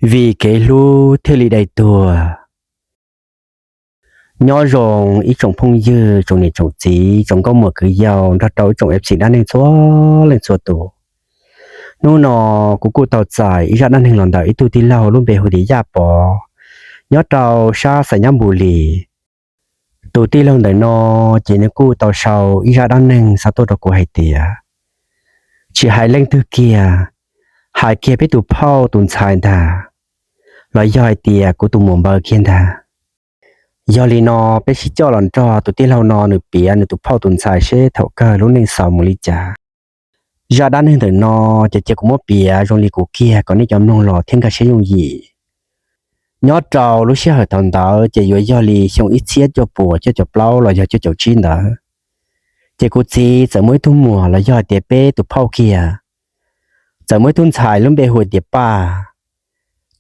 Vim kev hlub thiaj li dai tuag. Nyob zoo ib tsoom phooj ywg, tsoom niam tsoom txiv, tsoom nkauj muam kwv yau nrog rau ib tsoom F C dab neeg txhua leej txhua tus. Hnub no kuv kuj tau txais ib zaj dab neeg los ntawm ib tug tij laug lub npe hu tias Yaj Pov, nyob rau sab Xais Nyab Npus Lis. Tus tij laug ntawm no ces nws kuj tau sau ib zaj dab neeg xa tuaj rau kuv hais tias, tsis hais leej twg kiag, hais kiag peb tus phauj tus ntxhais ntag, los yog hais tias kuv tus muam npaws kiag ntag. Yog li no peb sib coj los nrog tus tij laug no nws piav nws tus phauj tus ntxhais seb thaum kawg lub neej xaus mus li cas. Zaj dab neeg ntawm no ces cia kuv muab piav zoo li kuv kiag kom nej cov mloog los thiab nkag siab yooj yim. Nyob rau lub sij hawm thaum ntawd ces yuav yog li xyoo ib txhiab cuaj puas cuaj caum plaub los yog cuaj caum tsib ntawd, ces kuv txiv txawm muaj ib tug muam los yog hais tias peb tus phauj kiag, txawm muaj ib tug ntxhais lub npe hu tias Paj.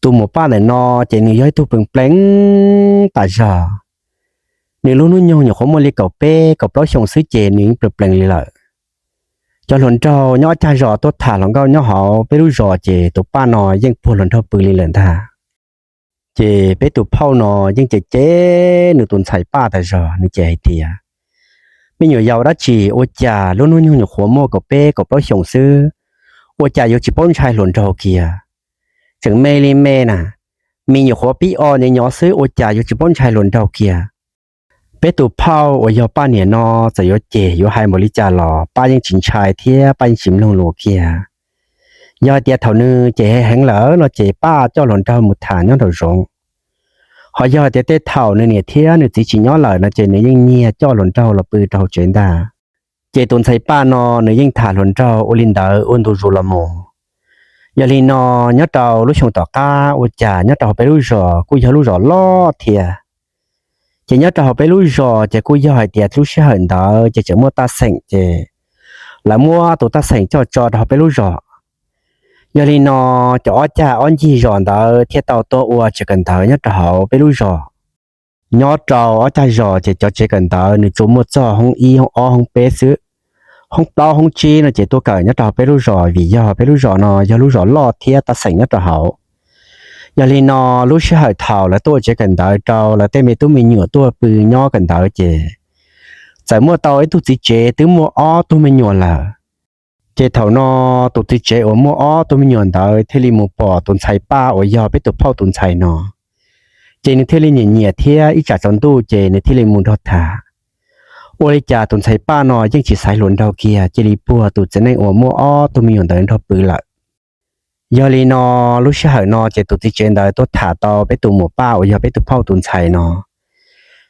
Tus muam Paj ntawm no ces nws yog ib tug plees plees tas zog. Nws lub hnub nyoog nyuam qhuav muaj li kaum peb kaum plaub xyoo xwb ces nws yeej plees plees li lawm. Cov hluas nraug nyob ob cag zos tuaj tham hluas nkauj nyob hauv peb lub zos ces tus Paj no yeej puag hluas nraug pw li lawm ntag. Ces peb tus phauj no yeej cem cem nws tus ntxhais Paj tas zog, nws cem hais tias, me nyuam yaus dab tsi ua cas lub hnub nyoog nyuam qhuav muaj kaum peb kaum plaub xyoos xwb, ua cas yuav tsis paub ntshai hluas nraug kiag? Tseem me li me na, me nyuam qhuav pib o nyob xwb ua cas yuav tsis paub ntshai hluas nraug kiag? Peb tus phauj uas yog Paj niam no txawm yuav cem yuav hais npaum li cas los Paj yeej tsis ntshai thiab Paj yeej tsis mloog lus kiag. Yog hais tias thaum nws cem heev heev lawm no ces Paj coj hluas nraug mus tham nyob nraum zoov. Ho yog hais tias tej thaum nws niam thiab nws txiv tsis nyob lawm no ces nws yeej nyiag coj hluas nraug los pw rau hauv tsev ntag. Ces tus ntxhais Paj no nws yeej tham hluas nraug ua li ntawd ua ntu zus los mus. Yog li no, nyob rau lub xyoo tom qab ua cas nyob rau hauv peb lub zos kuj yog lub zos loj thiab. Ces nyob rau hauv peb lub zos ces kuj yog hais tias lub sij hawm ntawd ces tseem muaj Taj Xeem ces lawv muab tus Taj Xeem coj tso rau hauv peb lub zos. Yog li no, cov ob cag ob ncig zos ntawd thiaj tau tuaj ua tsev kawm ntawv nyob rau hauv peb lub zos. Nyob rau ob cag zos ces cov tsev kawm ntawv nws tsuas muaj txog hoob ib hoob ob hoob peb xwb. Hoob plaub hoob tsib no ces tuaj kawm nyob rau hauv peb lub zos vim yog peb lub zos no yog lub zos loj thiab Taj Xeem nyob rau hauv. Yog li no, lub sij hawm thaum lawv tuaj ua tsev kawm ntawv rau lawv tej me tub me nyuam tuaj pw nyob kawm ntawv ces txawm muaj tau ib tug txiv tsev twb muaj ob tug me nyuam lawm. Ces thaum no tus txiv tsev uas muaj ob tug me nyuam ntawd thiaj li mus pom tus ntxhais Paj uas yog peb tus phauj tus ntxhais no, ces nws thiaj li nyiam nyiam thiab ib tsam tsaus ntuj ces nws thiaj li mus nrog tham. Ua li cas tus ntxhais Paj no yeej tsis xaiv hluas nraug kiag, cia li puag tus txiv neej uas muaj ob tug me nyuam ntawd nrog pw lawm. Yog li no, lub sij hawm no ces tus txiv tsev ntawd tuaj tham tau peb tus muam Paj uas yog peb tus phauj tus ntxhais no,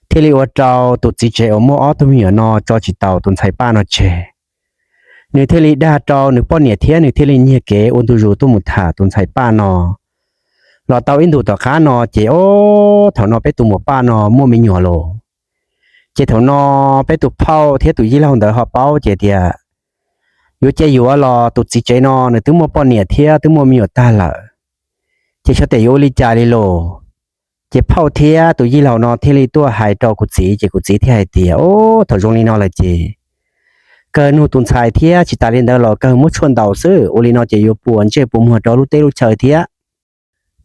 thiaj li ua rau tus txiv tsev uas muaj ob tug me nyuam no tso tsis tau tus ntxhais Paj no tseg. Nws thiaj li dag rau nws poj niam thiab nws thiaj li nyiag kev ua ntu zus tuaj mus tham tus ntxhais Paj no. Los tau ib ntus tom qab no ces ob thaum no peb tus muam Paj no muaj me nyuam lawm. Ces thaum no peb tus phauj thiab tus yij laug ntawd ho paub ces tias, yuav cia yuav los tus txiv tsev no nws twb muaj poj niam thiab twb muaj me nyuam tag lawm, ces xyov tias yuav ua li cas li lauj. Ces phauj thiab tus yij laug no thiaj li tuaj hais rau kuv txiv ces kuv txiv thiaj hais tias, o, thaum zoo li no lawm ces kawg nug tus ntxhais thiab tsis tas li ntawd los kawg muab tshuaj ntaus xwb, ua li no ces yuav puas ntsej puas muag rau lub teb lub chaw thiab.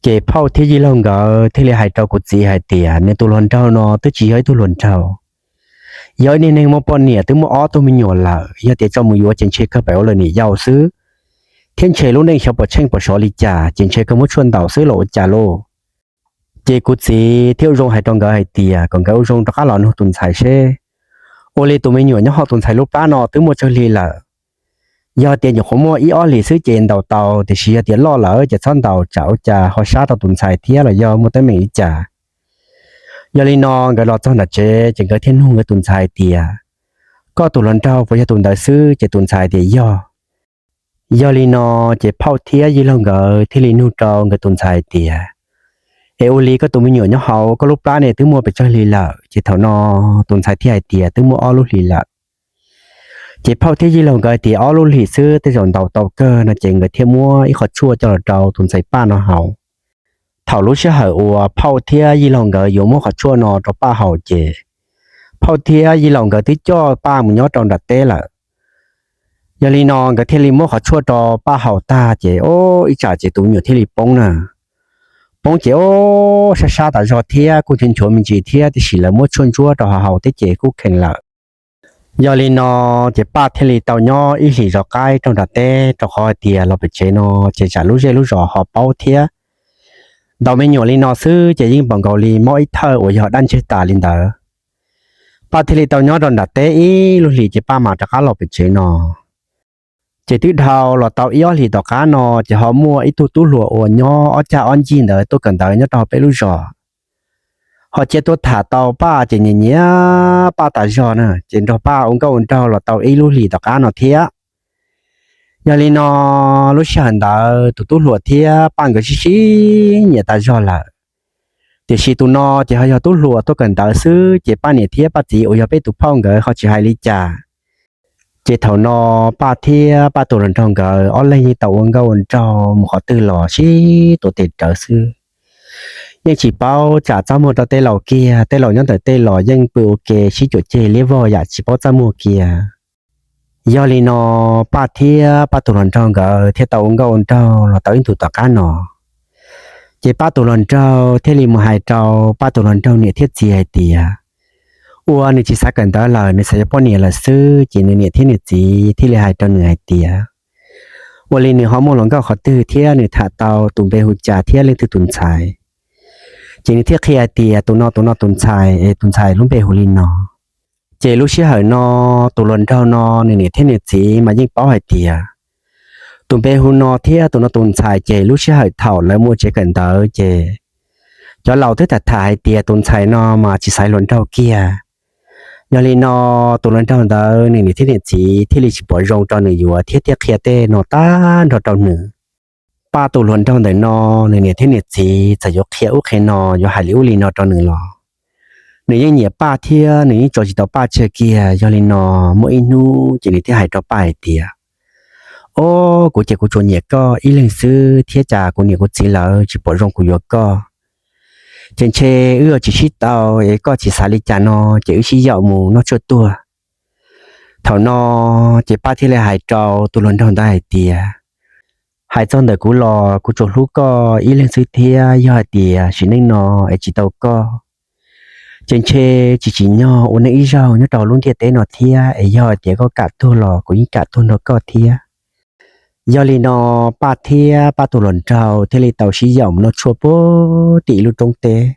Ces phauj thiab yij laug nkawd thiaj li hais rau kuv txiv hais tias nws tus hluas nraug no twb tsis yog ib tug hluas nraug, yog ib niag neeg muaj poj niam twb muaj ob tug me nyuam lawm, yog tias tso mus yuav ces ntshe kawg pem ua lawm niam yau xwb, thiab ntshe lub neej xyov puas tsheej puas sov li cas ces ntshe kawg muab tshuaj ntaus xwb los ua cas lauj. Ces kuv txiv thiaj ua zoo hais rau nkawd hais tias kom nkawd ua zoo rov qab los nug tus ntxhais seb, ua li tus me nyuam nyob hauv tus ntxhais lub plab no twb muaj tsawg hli lawm. Yog tias nyuam qhuav muaj ib ob hlis xwb ces ntaus tau, tiam sis yog tias loj lawm ces txhob ntaus tsam ua cas ho sab rau tus ntxhais thiab los yog muaj teeb meem li cas. Yog li no nkawd los txog nram tsev ces nkawd thiaj nug nkawd tus ntxhais tias, koj tus hluas nraug puas yog tus ntawd xwb? Ces tus ntxhais tias yog. Yog li no ces phauj thiab yij laug nkawd thiaj li nug rau nkawd tus ntxhais hais tias, es ua li koj tus me nyuam nyob hauv koj lub plab ne twb muaj pes tsawg hli lawm? Ces thaum no tus ntxhais thiaj hais tias twb muaj ob lub hlis lawm. Ces phauj thiab yij laug nkawd tias ob lub hlis xwb tej zaum ntaus tau kawg no ces nkawd thiaj muab ib qhov tshuaj coj los rau tus ntxhais Paj no haus. Thaum lub sij hawm uas phauj thiab yij laug nkawd yuav muab qhov tshuaj no rau Paj haus ces phauj thiab yij laug nkawd twb coj Paj mus nyob rau nram teb lawm. Yog li no nkawd thiaj li muab qhov tshuaj rau Paj haus tag ces o, ib tsam ces tus me nyuam thiaj li poob na. poob ces ub sab sab tas zog thiab kuj nchuav nchuav me ntsis thiab, tiam sis lawv muab tshuaj ntsuab rau haus thiab ces kuj kheev lawm. Yog li no ces Paj thiaj li tau nyob ib hlis zov qaib rau nram teb, rau qhov hais tias los pem tsev no ces tsam lub zej lub zos ho paub thiab. Ntaus me nyuam li no xwb ces yeej npaum nkaus li mob ib thawj uas yog dab ntseg tas li ntawd. Paj thiaj li tau nyob rau nram teb ib lub hlis ces Paj mam rov qab los pem tsev no. Ces twb dhau los tau ib ob hlis tom qab no, ces ho muaj ib tug tub hluas uas nyob ob cag ob ncig ntawd tuaj kawm ntawv nyob rau peb lub zos. Ho cia tuaj tham tau Paj ces nyiam nyiam Paj tas zog na, ces nrog Paj ua nkauj ua nraug los tau ib lub hlis tom qab no thiab. Yog li no, lub sij hawm ntawd tus tub hluas thiab Paj nkawd sib sib nyiam tas zog lawm. Tiam sis tus no ces ho yog tub hluas tuaj kawm ntawv xwb, ces Paj niam thiab Paj txiv uas yog peb tus phauj nkawd ho tsis hais li cas. Ces thaum no Paj thiab Paj tus hluas nraug nkawd ob leeg yeej tau ua nkauj ua nraug mus qhov twg los sib tuav tes rawv xwb. Yeej tsis paub tsam txaj muag rau tej laus kiag, tej laus nyob ntawm tej los yeej pw ua ke sib cuam ceg liab vog yam tsis paub txaj muag kiag. Yog li no, Paj thiab Paj tus hluas nraug nkawd thiaj tau ua nkauj ua nraug los tau ib ntus tom qab no. Ces Paj tus hluas nraug thiaj li mus hais rau Paj tus hluas nraug niam thiab txiv hais tias, ua nws tsis xav kawm ntawv lawm, nws xav yuav poj niam lawm xwb. Ces nws niam thiab nws txiv thiaj li hais rau nws hais tias, ua li nws ho muaj hluas nkauj qhov twg thiab nws tham tau tus npe hu cas thiab leej twg tus ntxhais. Ces nws thiaj qhia hais tias tus no tus no tus ntxhais es tus ntxhais lub npe hu li no. Ces lub sij hawm no tus hluas nraug no nws niam thiab nws txiv mas yeej paub hais tias tus npe hu no thiab tus no tus ntxhais ces lub sij hawm thaum lawv mus tsev kawm ntawv ces cov laus twb tham tham hais tias tus ntxhais no mas tsis xaiv hluas nraug kiag. Yog li no tus hluas nraug ntawd nws niam thiab nws txiv thiaj li tsis pom zoo rau nws yuav thiab thiaj qhia tej no tag nrho rau nws. Paj tus hluas nraug ntawm no, nws niam thiab nws txiv txawm yuav qhia ub qhia no, yuav hais li ub li no rau nws los, nws yeej nyiam Paj thiab nws yeej tso tsis tau Paj tseg kiag. Yog li no, muaj ib hnub ces nws thiaj hais rau Paj hais tias, o, kuv ces kuv tsuas nyiam koj ib leeg xwb thiab cas kuv niam kuv txiv lawv tsis pom zoo kuv yuav koj. Ces ntshe wb yuav tsis sib tau, es koj tsis xav li cas no, ces wb sib yaum mus noj tshuaj tuag. Thaum no ces Paj thiaj li hais rau tus hluas nraug ntawd hais tias, hais txog ntawm kuv los kuv tsuas hlub koj ib leeg xwb thiab, yog hais tias sim neej no es tsis tau koj, ces ntshe tsis tsim nyog ua neej ib zaug nyob rau lub ntiaj teb no thiab, es yog hais tias koj kam tuag los kuv yeej kam tuag nrog koj thiab. Yog li no, Paj thiab Paj tus hluas nraug thiaj li tau sib yaum mus noj tshuaj puag tim ib lub roob teb.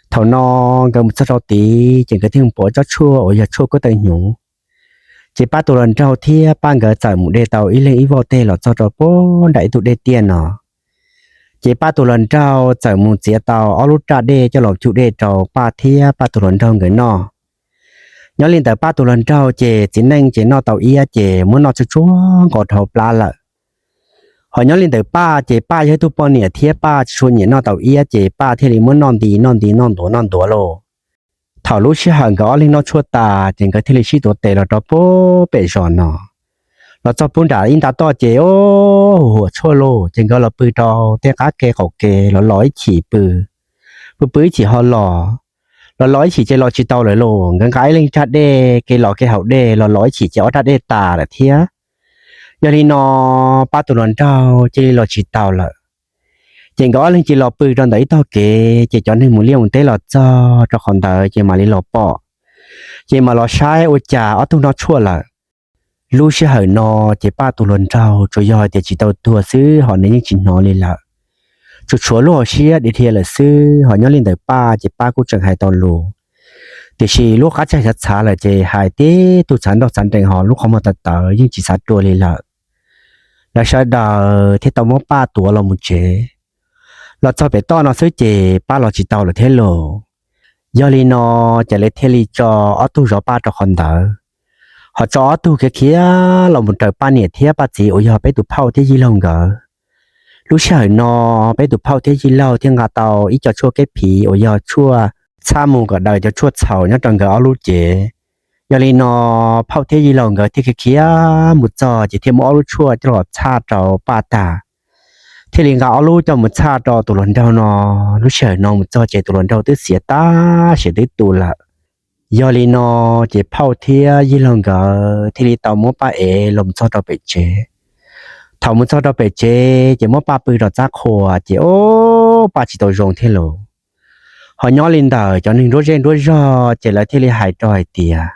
Thaum no nkawd mus txog rau tid ces nkawd thiaj mus pom tsob tshuaj uas yog tshuaj kuab taw hnyuv. Ces Paj tus hluas nraug thiab Paj nkawd txawm mus de tau ib leeg ib voj teg los txog rau puag nram ib tug dej tiaj no. Ces Paj tus hluas nraug txawm mus txiav tau ob lub raj dej coj los cug dej rau Paj thiab Paj tus hluas nraug nkawd noj. Nyob li ntawm Paj tus hluas nraug ces txiv neej ces noj tau iab ces muab noj tsuag tsuag nkaus rau hauv plab lawm. Ho nyob li ntawm Paj ces Paj yog ib tug poj niam thiab Paj tsis tshua nyiam noj tau iab ces Paj thiaj li muab noj nti noj nti noj ntuav noj ntuav lauj. Thaum lub sij hawm nkawd ob leeg noj tshuaj tas ces nkawd thiaj li sib tuav tes los rau puag pem zos no. Los txog puag nram ib nta toj ces o, huam tshuaj lauj, ces nkawd los pw rau tej qab ke qaum ke los los ib chim pw, pw pw ib chim ho los, los los ib chim ces los tsis tau lawm lauj. Nkawd nqa ib leeg raj dej ke los ke haus dej los los ib chim ces ob raj dej tas lawm thiab. Yog li no Paj tus hluas nraug cia li los tsis taus lawm. Ces nkawd ob leeg cia li los pw rau ntawm ib tog kev ces cov neeg mus liaj mus teb los txog rau qhov ntawd ces mam li los pom, ces mam los saib ua cas ob tug noj tshuaj lawm. Lub sij hawm no ces Paj tus hluas nraug tsuas yog hais tias tsis tau tuag xwb ho nws yeej tsis hnov li lawm. Tsuas tshuav lub hauv siab dhia dhia lawm xwb, ho nyob li ntawm Paj ces Paj kuj tseem hais tau lus, tiam sis lub qab tsaig txhav txhav lawm ces hais tib tug txhav nrauj txhav nrees ho lub qhov muag tawv tawv yeej tsis xav rua li lawm. Lawv sawv daws thiaj tau muab Paj tuav los mus tsev. Los txog pem toj no xwb ces Paj los tsis tau lawm thiab lauj. Yog li no ces lawv thiaj li tso ob tug zov Paj rau qhov ntawd, ho tso ob tug khiav khiav los mus raws Paj niam thiab Paj txiv uas yog peb tus phauj thiab yij laug nkawd. Lub sij hawm no peb tus phauj thiab yij laug thiaj nqa tau ib co tshuaj kev phiv uas yog tshuaj txhaj mus kom daws cov tshuaj txhaum nyob rau nkawd ob lub cev. Yog li no phauj thiab yij laug nkawd thiaj khiav khiav mus txog ces thiaj muab ob lub tshuaj coj los txhaj rau Paj tag, thiaj li nqa ob lub coj mus txhaj rau tus hluas nraug no. Lub sij hawm no mus txog ces tus hluas nraug twb xiav tag siav twb tu lawm. Yog li no ces phauj thiab yij laug nkawd thiaj li tau muab Paj ev los mus txog rau pem tsev. Thaum mus txog rau pem tsev ces muab Paj pw rau txaj qhua ces o, pab tsis tau zoo thiab lauj. Ho nyob li ntawm cov neeg nruab zej nruab zog ces lawv thiaj li hais rau hais tias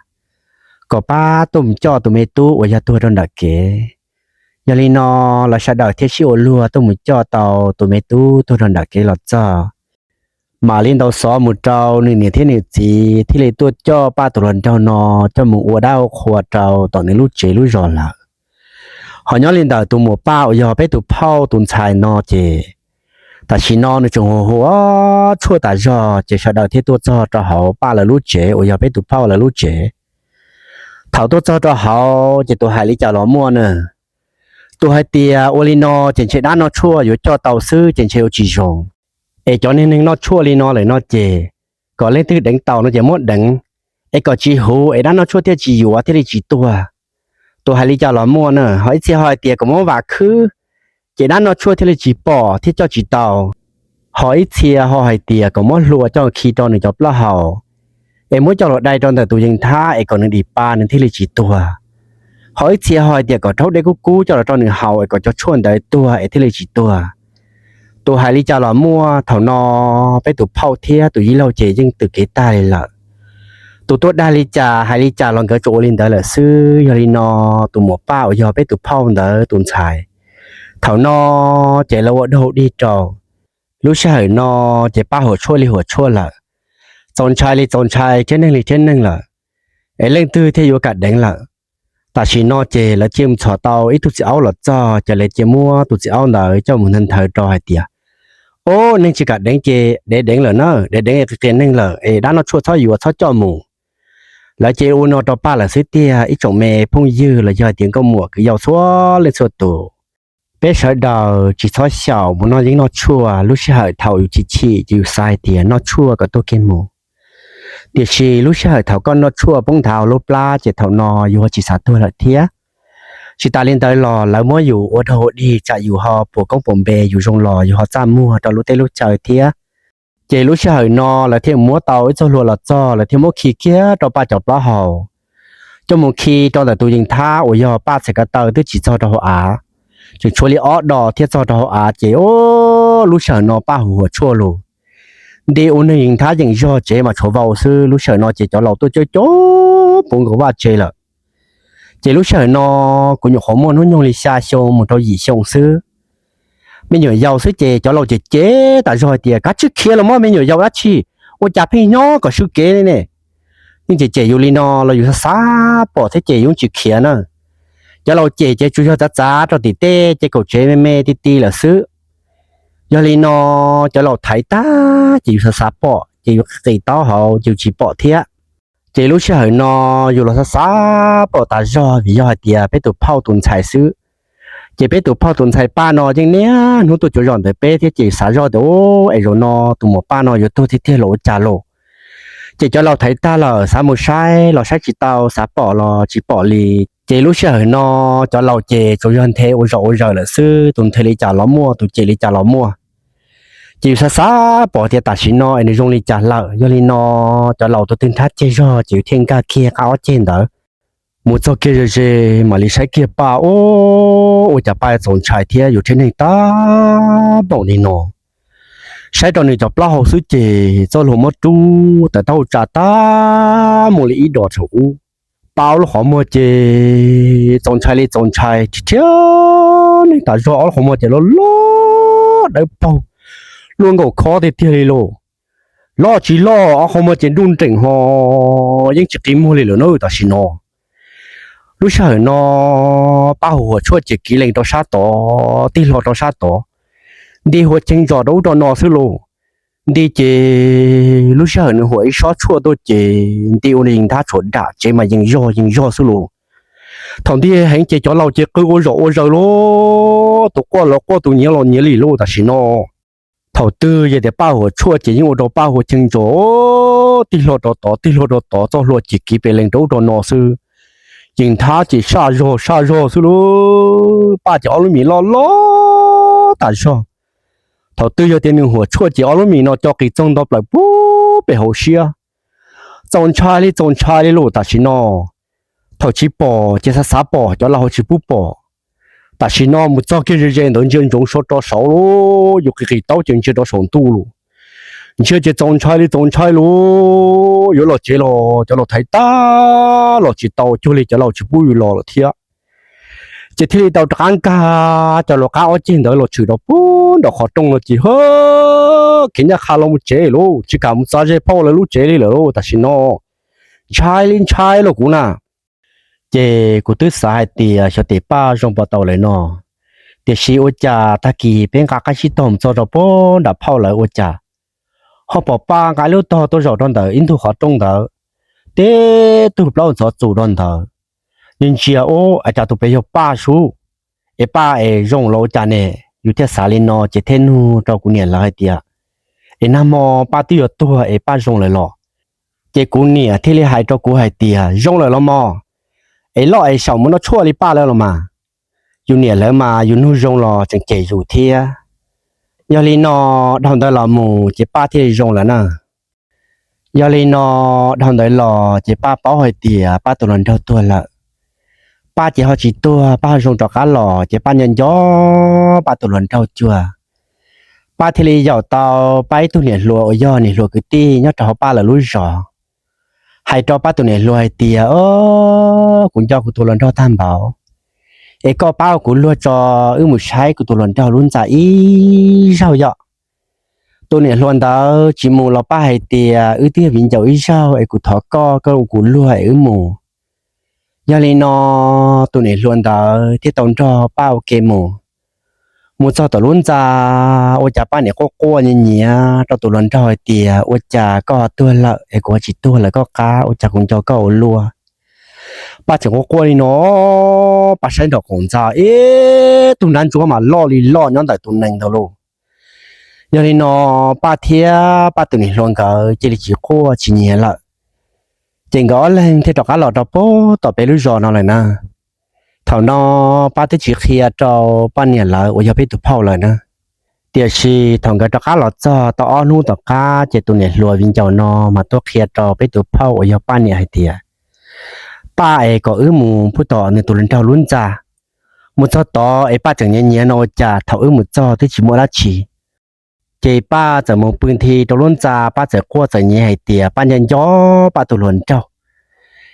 kom pab tuaj mus coj tus me tub uas yog tuag rau ntawm kev. Yog li no lawv sawv daws thiaj sib ua luag tuaj mus coj tau tus me tub tuag rau ntawm kev los txog. Mam li ntaus xov mus rau nws niam thiab nws txiv thiaj li tuaj coj Paj tus hluas nraug no coj mus ua dab ua qhua rau tom nws lub tsev lub zos lawm. Ho nyob li ntawm tus muam Paj uas yog peb tus phauj tus ntxhais no ces tam sim no nws tseem hu hu tshuaj tas zog ces sawv daws thiaj tuaj txog rau hauv Paj lawv lub tsev uas yog peb tus phauj lawv lub tsev. Thaum tuaj txog rau hauv ces tus hais li cas los muaj na. Tus hais tias ua li no ces ntshe dab noj tshuaj yuav coj tau xwb ces ntshe ua tsis zoo. Es cov neeg neeg noj tshuaj li no lawm no ces kom leej twg deev tau no ces muab deev, es kom tsis huv es dab noj tshuaj thiaj tsis yuav thiaj li tsis tuag. Tus hais li cas los muaj na, ho ib txhia ho hais tias kom muab vam khwb, ces dab noj tshuaj thiaj li tsis pom thiab coj tsis tau. Ho ib txhia ho hais tias kom muab hlua coj khi rau nws cov plaub hau, es muab coj los dai rau ntawm tus yees thab es kom nws dim pa nws thiaj li tsis tuag. Ho ib txhia ho hais tias kom rhaub dej kub kub coj los rau nws haus es kom cov tshuaj ntawd tuag es thiaj li tsis tuag. Tus hais li cas los muaj, thaum no peb tus phauj thiab tus yij laug ces yeej tws kev tag li lawm. Tus tuaj dag li cas hais li cas los nkawd tsuas ua li ntawd lawm xwb. Yog li no tus muam Paj uas yog peb tus phauj ntawd tus ntxhais, thaum no ces lawv ua dog dig rau. Lub sij hawm no ces Paj huam tshuaj li huam tshuaj lawm, txaus ntshai li txaus ntshai, rhiab neeg li rhiab neeg lawm, es leej twg thiaj yuav kam deev lawm. Tam sim no ces lawv cia mus txhom tau ib tug txiv aub los txog ces lawv cia muab tus txiv aub ntawd coj mus nthawv nthawv rau hais tias, Ob, neeg tsis kam deev ces dev deev lawm na, dev deev qias neeg lawm es dab noj tshuaj txhob yuav txhob coj mus. Lawv cia ua no rau Paj lawm xwb tiag. Ib tsoom me phooj ywg los yog hais tias nkauj muam kwv yau txhua leej txhua tus, peb sawv daws tsis txhob xyaum mus noj yeeb noj tshuaj. Lub sij hawm thaum yus chim chim ces yus xav hais tias noj tshuaj kom tuag kiag mus, tiam sis lub sij hawm thaum koj noj tshuaj poob nthav hauv lub plab ces thaum no yus ho tsis xav tuag lawm thiab. Tsis tas li ntawd los lawv muab yus ua dog ua dig tsam yus ho puas koob puas npe, yus zoo los yus ho txaj muag rau lub teb lub chaw thiab. Ces lub sij hawm no lawv thiaj muab tau ib txoj hlua los txog, lawv thiaj muab khi kiag rau Paj cov plaub hau, coj mus khi rau ntawm tus yees thab uas yog Paj txhais ko taw twb tsis txog rau hauv av, tseem tshuav li ob dos thiaj txog rau hauv av. Ces lub sij hawm no Paj huam huam tshuaj lus, nti ua neeg yees thab yeem zog tsev mas tshuav vau xwb. Lub sij hawm no ces cov laus tuaj coob coob puv nkaus vaj tsev lawm. Ces lub sij hawm no kuv nyuam qhuav muaj hnub nyoog li xya xyoo mus rau yim xyoo xwb. Me nyuam yaus xwb ces cov laus cem cem tas zog hais tias, Kav tsij khiav los mas, me nyuam yaus dab tsi, ua cas pheej nyob kom swb kev li ne? Yeej cem cem yus li no los yus xav xav pom thiab ces yus tsis khiav na. Cov laus cem ces tsuas yog txav txav rau tim tej ces kaum tsev me me ti ti lawm xwb. Yog li no cov laus thaiv tag ces yus xav xav pom ces yus qis taub hau ces yus tsis pom thiab. Ces lub sij hawm no yus los xav xav pom tas zog vim yog hais tias peb tus phauj tus ntxhais xwb. Ces peb tus phauj tus ntxhais Paj no yeej niaj hnub tuaj cuav zos ntawm peb thiab ces xav zoj tias, Es zaum no tus muam Paj no yuav tuag tiag tiag los ua cas lauj? Ces cov laus thaiv tag lawm xav mus saib los saib tsis tau, xav pom los tsis pom li. Ces lub sij hawm no cov laus ces tsuas yog nthe ua zom ua zaws lawm xwb, tus nthe li cas los muaj, tus cem li cas los muaj. Ces yus xav xav pom tias tam sim no es nws zoo li cas lawm. Yog li no cov laus tus twg nrhab ceg zog ces yus thiaj nkag kiag qab ob ceg ntawd mus txog kiag ze ze, mam li saib kiag Paj, ua cas Paj txaus ntshai thiab yus rhiab neeg tag npaum li no. Saib rau nws cov plaub hau xwb ces txoj hlua muab rub tawm taub hau tsa tag mus li ib dos saum ub. Paj ob lub qhov muag ces txaus ntshai li txaus ntshai, rhiab neeg tas zog, ob lub qhov muag ces loj loj dawb paug, luaj nkaum khob tiag tiag li lauj. Loj tsis loj, ob qhov muag ces nruj nreem ho yeej tsis qi muag li lawm na tam sim no. Lub sij hawm no Paj huam huam tshuaj ces kiv lees rau sab tod, tig hlo rau sab tod, nti hua cheej ntsos rau ub rau no xwb lauj. Nti ces lub sij hawm nws huam ib sob tshuaj tuaj ces nti ua nws yees thab tshuav dam tsev mas yees zog yees zog xwb lauj. Thaum nti heev ces cov laus ces qw ua zom ua zaws lauj, tus quaj los quaj tus nyiav los nyiav li lauj tam sim no. Thaum twg yog tias Paj huam tshuaj ces yeej ua rau Paj hua cheej ntsos, tig hlo rau tod tig hlo rau tod, txoj hlua ces kiv pes lees rau ub rau no xwb. Yees thab ces saj zog saj zog xwb lauj. Paj ces ob lub mis loj loj tas zog. Thaum twg yog tias nws huam tshuaj ces ob lub mis no co qis txoog nto plaws puag pem hauv siab. Txaus ntshai li txaus ntshai li lauj tam sim no. Thaum tsis pom ces xav xav pom, cov laus ho tsis pub pom. Tam sim no mus txog kiag ze ze ntawd ntsia ntsoov so rau saud lauj, yus qis qis taub ces ntsia rau saum ntuj lauj. Ntsia ces txaus ntshai li txaus ntshai lauj, yuav los tsev los cov laus thaiv tag los tsis tau, cuag li cov laus tsis pub yus los lawm thiab. Ces thiaj li tau rov qab nkag cov laus qab ob ceg ntawd los tshwm rau puag nram qhov rooj no ces ha, khiav ncaj qha los mus tsev lauj, tsis kam mus txav ze phauj lawv lub tsev li lawm lauj. Tam sim no ntshai li ntshai lauj kuv na. Ces kuv twb xav hais tias xyov tes Paj zoo puas tau lawm no, tiam sis ua cas tag kis peb nqa qab sib tog mus txog rau puag nram phauj lawv ua cas ho pom Paj nqa lub tog tuaj zaum rau ntawm ib ntug qhov rooj ntawd, tib tug plaub ntxhov txus rau ntawd. Ntsia ntsia, ua cas tus pem yog Paj sub, es Paj es zoo los ua cas ne? Yus thiaj xav li no ces thiaj nug rau kuv niam lawv hais tias, es nag hmo Paj twb yuav tuag es Paj zoo lawm los? Ces kuv niam thiaj li hais rau kuv hais tias, zoo lawm los mog, es loj es saum mus noj tshuaj li Paj lawm los mas. Yus niam lawv mas yus nug zoo los tseem cem yus thiab. Yog li no dhau ntawd los mus ces Paj thiaj li zoo lawm na. Yog li no dhau ntawd los ces Paj paub hais tias Paj tus hluas nraug tuag lawm. Paj ces ho tsis tuag, Paj ho zoo rov qab los ces Paj nco nco Paj tus hluas nraug cuag. Paj thiaj li yaum tau Paj ib tug niam hluas uas yog niam hluas kwv tij nyob rau hauv Paj lawv lub zos, hais rau Paj tus niam hluas hais tias, o, kuv nco kuv tus hluas nraug tag npaum, es koj pab ua kuv luag tso, wb mus saib kuv tus hluas nraug lub ntxa ib zaug yom. Tus niam hluas ntawd tsis mus los Paj hais tias, wb twb yog viv ncaus ib zaug es kuv thov koj, koj ua kuv luag es wb mus. Yog li no tus niam hluas ntawd thiaj tau nrog Paj ua ke mus. Mus txog tom lub ntxa, ua cas Paj niam quaj quaj nyiav nyiav rau tus hluas nraug hais tias, ua cas koj ho tuag lawm es kuv ho tsis tuag lawm koj qab, ua cas kuv nco koj ua luaj. Paj tseem quaj quaj li no, Paj saib nraum qaum ntxa, ib tug nrab ntsuab mas loj li loj nyob ntawm tus nees ntawd lauj. Yog li no Paj thiab Paj tus niam hluas nkawd cia li tsis quaj tsis nyiav lawm. Ces nkawd ob leeg thiaj rov qab los rau puag tom peb lub zos no lawm na. Thaum no Paj twb tsis qhia rau Paj niam lawv uas yog peb tus phauj lawm na. Tiam sis thaum nkawd rov qab los txog tau ob hnub tom qab ces tus niam hluas viv ncaus no mas tuaj qhia rau peb tus phauj uas yog Paj niam hais tias, Paj es kom wb mus puag tom nws tus hluas nraug lub ntxa. Mus txog tod es Paj tseem nyiav nyiav no ua cas thaum wb mus txog twb tsis muaj dab tsi. Ces Paj txawm mus pw nthi rau lub ntxa, Paj txawm quaj txawm nyiav hais tias Paj nco nco Paj tus hluas nraug,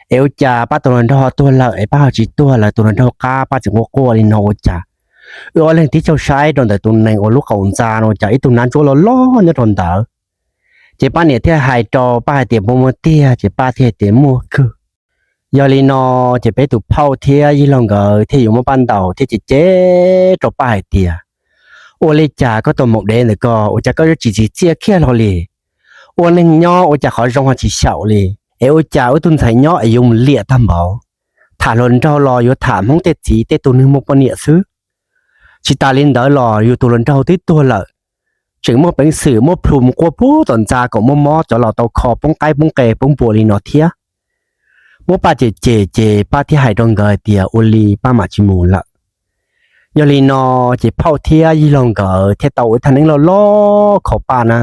es ua cas Paj tus hluas nraug ho tuag lawm es Paj ho tsis tuag lawm tus hluas nraug qab. Paj tseem quaj quaj li no ua cas wb ob leeg tib caug saib rau ntawm tus nees uas lub qaum ntxa no ua cas ib tug nrab ntsuab loj loj nyob rau ntawd. Ces Paj niam thiaj hais rau Paj hais tias, muaj muaj tiag? Ces Paj thiaj hais tias, muaj kawg. Yog li no ces peb tus phauj thiab yij laug nkawd thiaj yuav muab Paj ntaus thiab cem cem rau Paj hais tias, ua li cas koj tus maum dev ntawm ko ua cas koj yuav tsis txim txiaj kiag hlo li? Ua neeg nyob ua cas qhov zoo ho tsis xyaum li, es ua cas wb tus ntxhais nyob es yuav mus liam tag npaum? Tham hluas nraug los yuav tham Hmoob tej txiv tej tug neeg muaj poj niam xwb. Tsis tas li ntawd los yus tus hluas nraug twb tuag lawm, tseem muaj peev xwm muab plhu mus quaj puag tom ntxa kom muaj mob cov laus tau kho poob qaib poob qe poob npua li no thiab. Muab Paj cem cem ces Paj thiaj hais rau nkawd hais tias ua li Paj mam tsis mus lawm. Yog li no ces phauj thiab yij laug nkawd thiaj tau ua ib thaj neeb loj loj kho Paj na.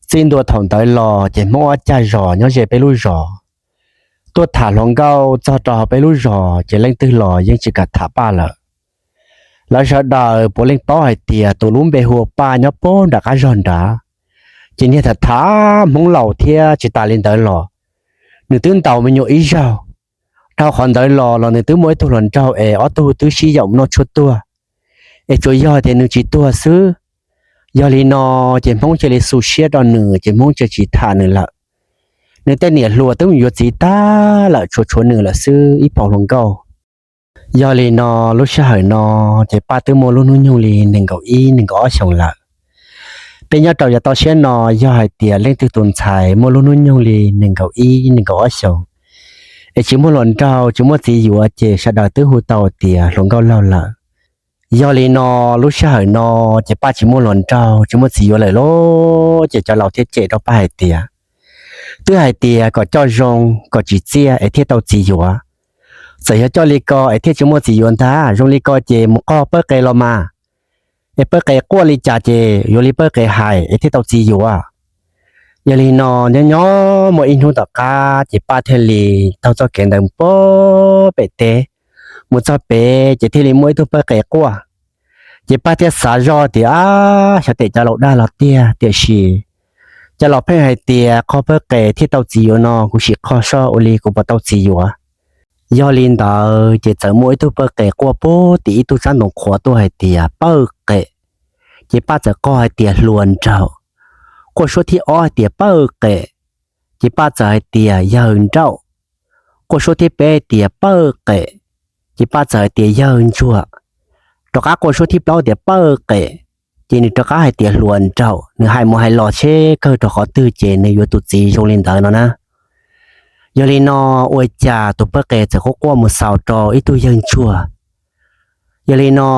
Txij ntua thaum ntawd los ces Hmoob ob cag zos nyob ze peb lub zos tuaj tham hluas nkauj txog rau hauv peb lub zos ces leej twg los yeej tsis kam tham Paj lawm. Lawv sawv daws puav leej paub hais tias tus lub npe hu ua Paj nyob puag nram qab zog nrad, ces niag tham tham Hmoob laus thiab. Tsis tas li ntawd los nws twb ntaus me nyuam ib zaug. Dhau qhov ntawd los los nws twb muaj ib tug hluas nraug es ob tug twb sib yaum noj tshuaj tuag, es tsuas yog tias nws tsis tuag xwb. Yog li no ces Hmoob cia li xu siab rau nws ces Hmoob cia tsis tham nws lawm. Nws tej niam hluas twb mus yuav txiv tag lawm, tshuav tshuav nws lawm xwb ib phau hluas nkauj. Yog li no lub sij hawm no ces Paj twb muaj lub hnub nyoog li nees nkaum ib nees nkaum ob xyoos lawm. Peb nyob rau yav toj siab no yog hais tias leej twg tus ntxhais muaj lub hnub nyoog li nees nkaum ib nees nkaum ob xyoos es tsis muaj hluas nraug tsis muaj txiv yuav ces sawv daws twb hu tau tias hluas nkauj laug lawm. Yog li no lub sij hawm no ces Paj tsis muaj hluas nraug tsis muaj txiv yuav lawm lauj, ces cov laus thiaj cem rau Paj hais tias, twb hais tias kom coj zoo kom tsim txiaj es thiaj tau txiv yuav. Txawm yog coj li ko es thiaj tsis muaj txiv yuav ntag, zoo li ko ces mus qog pawg qe los mas, es pawg qe quaj li cas ces yuav li pawg qe hais es thiaj tau txiv yuav. Yog li no nyob nyob muaj ib hnub tom qab ces Paj thiaj li taug txoj kev ntawd puag pem teb, Mus txog pem ces thiaj li muaj ib tug pawj qes quaj. Ces Paj thiaj xav zoj tias, ab, xyov tes cov laus dag los tiag, tiam sis cov laus pheej hais tias qhov pawj qes thiaj tau txiv yuav no, kuv sim qhov soj ua li kuv puas tau txiv yuav. Yog li ntawd ces txawm muaj ib tug pawj qes quaj puag tim ib tug tsob ntoo qhuav tuaj hais tias, pawj qes. Ces Paj txawm qhov hais tias, hluas nraug. Quaj suab thib ob hais tias, pawj qes. Ces Paj txawm hais tias, yawg nrauj. Quaj suab thib peb hais tias, pawj qes. Ces Paj txawm hais tias, yawg ntsuag. Rov qab quaj suab thib plaub tias, pawj qes. Ces nws rov qab hais tias, hluas nraug. Nws hais mus hais los seb kawg rau qhov twg ces nws yuav tus txiv zoo li ntawd no na. Yog li no, ua cas tus pawj qes txawm quaj quaj mus xaus rau ib tug yawg ntsuag. Yog li no,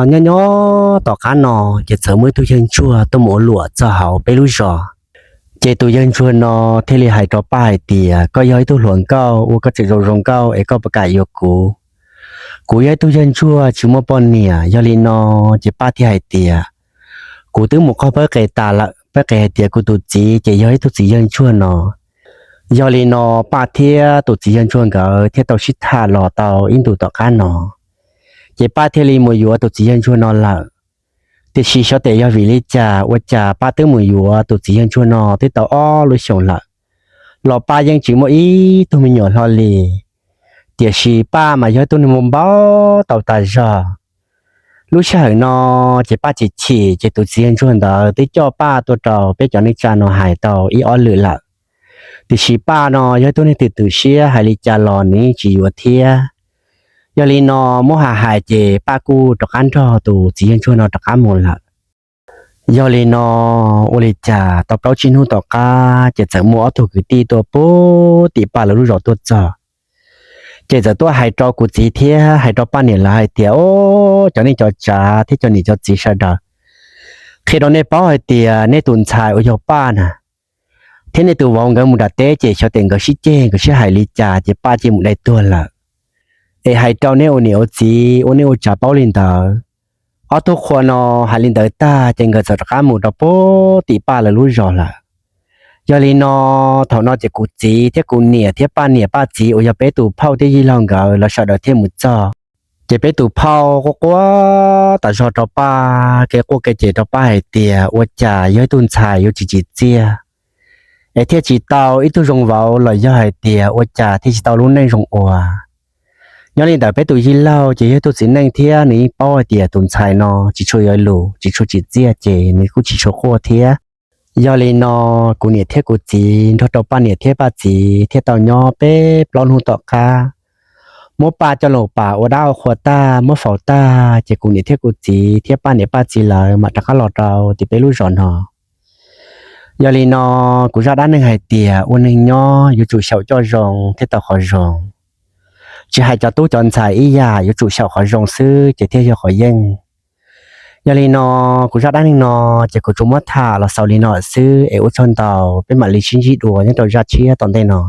nyob nyob tom qab no, ces txawm muaj ib tug yawg ntsuag tuaj mus ua luam txog hauv peb lub zos. Ces tus yawg ntsuag no thiaj li hais rau Paj hais tias, koj yog ib tug hluas nkauj, ua koj tseem zoo zoo nkauj es koj puas kam yuav kuv? Kuv yog ib tug yawg ntsuag tsis muaj poj niam. Yog li no, ces Paj thiaj hais tias, kuv twb mus qhov pawj qes tas lawm, pawj qes hais tias kuv tus txiv ces yog ib tug txiv yawg ntsuag no. Yog li no, Paj thiab tus txiv yawg ntsuag nkawd thiaj tau sib tham los tau ib ntus tom qab no, ces Paj thiaj li mus yuav tus txiv yawg ntsuag no lawm. Tiam sis xyov tes yog vim li cas ua cas Paj twb mus yuav tus txiv yawg ntsuag no twb tau ob lub xyoos lawm, los Paj yeej tsis muaj ib tug me nyuam hlo li. Tiam sis Paj mas yog ib tug neeg npau npau taus tas zog. Lub sij hawm no, ces Paj chim chim, ces tus txiv yawg ntsuag ntawd twb coj Paj tuaj rau peb cov neej tsa no hais tau ib ob lwm lawm. Tiam sis Paj no yog ib tug neeg twm twm siab, hais li cas los nws yeej tsis yuav thiab. Yog li no, muab hais hais ces Paj kuj rov qab nrog tus txiv yawg ntsuag no rov qab mus lawm. Yog li no, ua li cas tau plaub tsib hnub tom qab ces txawm muaj ob tug kwv tij tuaj puag tim Paj lawv lub zos tuaj txog. Ces txawm tuaj hais rau kuv txiv thiab hais rau Paj niam lawv hais tias, o, cov neej cov tsav thiab cov niam cov txiv sawv daws, qhia rau nej paub hais tias nej tus ntxhais uas yog Paj na, thiab nej tus vauv nkawd mus nram teb ces xyov tes nkawd sib ceg nkawd sib hais li cas ces Paj cia mus dai tuag lawm. Es hais rau nej ua niam ua txiv ua nej ua tsav paub li ntawd. Ob tug qhua no hais li ntawd tag ces nkawd txawm rov qab mus rau puag tim Paj lawv lub zos lawm. Yog li no, thaum no ces kuv txiv thiab kuv niam thiab Paj niam Paj txiv uas yog peb tus phauj thiab yij laug nkawd lawv sawv daws thiaj mus txog. Ces peb tus phauj quaj quaj tas zog rau Paj, kev quaj kev ces rau Paj hais tias ua cas yog ib tug ntxhais yuav tsis tsim txiaj, es thiaj tsis tau ib tug zoo vauv los yog hais tias ua cas thiaj tsis tau lub neej zoo ua. Nyob li ntawd peb tus yij laug ces yog ib tug txiv neej thiab nws yeej paub hais tias tus ntxhais no tsis tshua yuav lus tsis tshua tsim txiaj ces nws kuj tsis tshua quaj thiab. Yog li no, kuv niam thiab kuv txiv nrog rau Paj niam thiab Paj txiv thiaj tau nyob peb plaub hnub tom qab, muab Paj coj los pam ua dab ua qhua tag muab faus tag ces kuv niam thiab kuv txiv thiab Paj niam Paj txiv lawv mam rov qab los rau tim peb lub zos no. Yog li no, kuv zaj dab neeg hais tias ua neeg nyob yuav tsum xyaum coj zoo thiaj tau qhov zoo. Tsis hais cov tub cov ntxhais ib yam yuav tsum xyaum qhov zoo xwb ces thiaj yog qhov yeej. Yog li no, kuv zaj dab neeg no ces kuv tsuas muab tham los xaus li no xwb es ua tsaug ntau, peb mam li sib ntsib dua nyob rau zaj tshiab tom ntej no.